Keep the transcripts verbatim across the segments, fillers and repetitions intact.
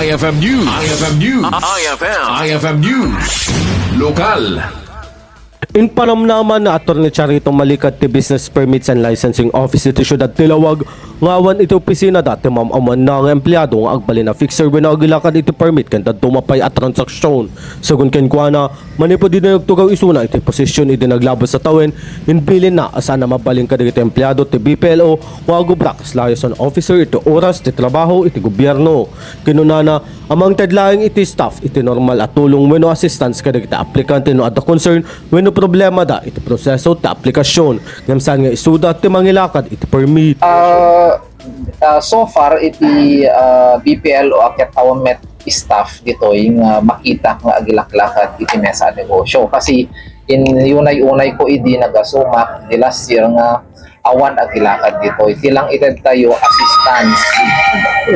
I F M News. I F M News. I F M. I F M News. Lokal. Impanamnaman ni Attorney Charito Malicad ti Business Permits and Licensing Office iti Siudad ti Laoag nga awan iti opisinada ti maam-amanna nga empleado nga agbalin a fixer wenno agilakad iti permit ken dadduma pay a transaksyon. Segun kenkuana, manipud idi nagtugaw isuna iti posisyon idi naglabas a tawen, imbilinna a saan a mabalin kadagiti empleado ti B P L O nga agubra kas liaison officer iti oras ti trabaho iti gobierno. Kinunana a mangted laeng iti staff iti normal a tulong wenno assistance kadagiti aplikante no adda concern wenno problemada iti proseso ti aplikasyon ngem saan nga isuda ti mangilakad iti permit. Ah, ah, so far, iti, ah, B P L O a ket awan met staff ditoy nga makita nga agilaklakat iti mesa a negosyo. Kasi in unay-unay ko idi nagasumak, di last year nga awan agilakad ditoy. Ti lang ited tayo, assistance.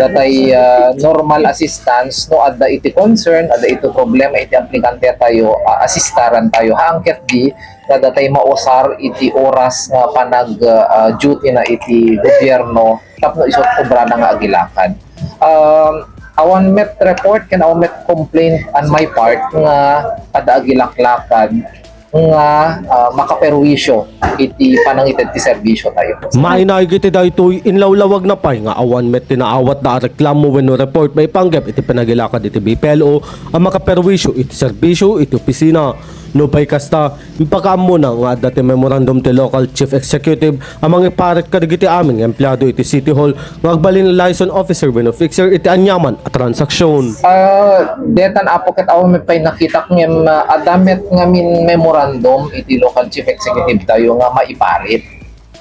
Datay, ah, normal assistance, no adda iti concern, adda iti problema iti aplikante tayo, ah, assistaran tayo. Haan ket di, nga datay mausar iti oras nga panag, ah, duty na iti gobierno tapno isu ti obrana nga agilakad. Um, awan met report ken awan met complaint on my part nga adda agilaklakan nga, ah, makaperwisyo iti panangited ti serbisyo tayo. Mainaig iti daytoy, inlawlawagna pay nga awan met ti naawatda a reklamo wenno report maipanggep iti panagilakad iti B P L O a makaperwisyo iti serbisyo iti opisina. Nupay kasta, impakaammona nga adda ti memorandum ti local chief executive a mangiparit kadagiti amin nga empleado iti City Hall nga agbalin a liaison officer wenno fixer iti aniaman a transaksyon. Ah, detan, Apo, ket awan met pay nakitak ngem, ah, adda met ngamin memorandum iti local chief executive tayo nga maiparit.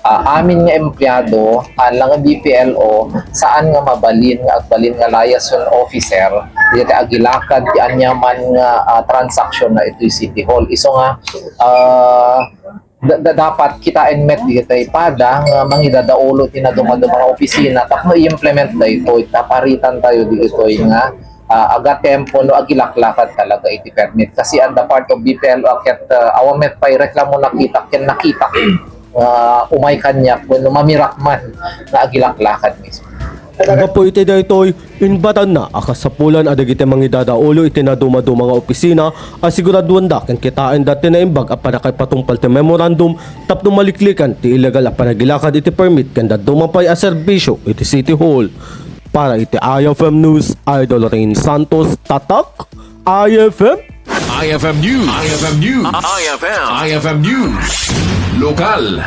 Ah, amin nga empleado, haan lang nga B P L O, saan nga mabalin nga agbalin nga liaison officer, dagiti agilakad ti aniaman nga, ah, transaksyon na itoy City Hall. Isu nga, ah, da-, da-, dapat kitaen met dagitoy pada nga mangidadaulo ti nadumaduma nga opisina tapno i-implement daytoy, ta paritan tayo dagitoy nga, ah, agatempo no agilaklakat talaga iti permit. Kasi on the part of B P L O ket, ah, awan met pay reklamo nakitak ken nakitak nga umay kaniak wenno mamirak man nga agilaklakat mismo. Gapu iti daytoy, inbatanna a kasapulan a dagiti mangidadaulo iti nadumaduma nga opisina a siguraduanda ken kitaenda ti naimbag a pannakaipatungpal ti memorandum tapno maliklikan ti illegal a panagilakad iti permit ken dadduma pay a serbisyo iti City Hall. Para iti I F M News, Idol Rain Santos, Tatak, I F M. I F M News. I F M News. I F M. I F M News. Lokal.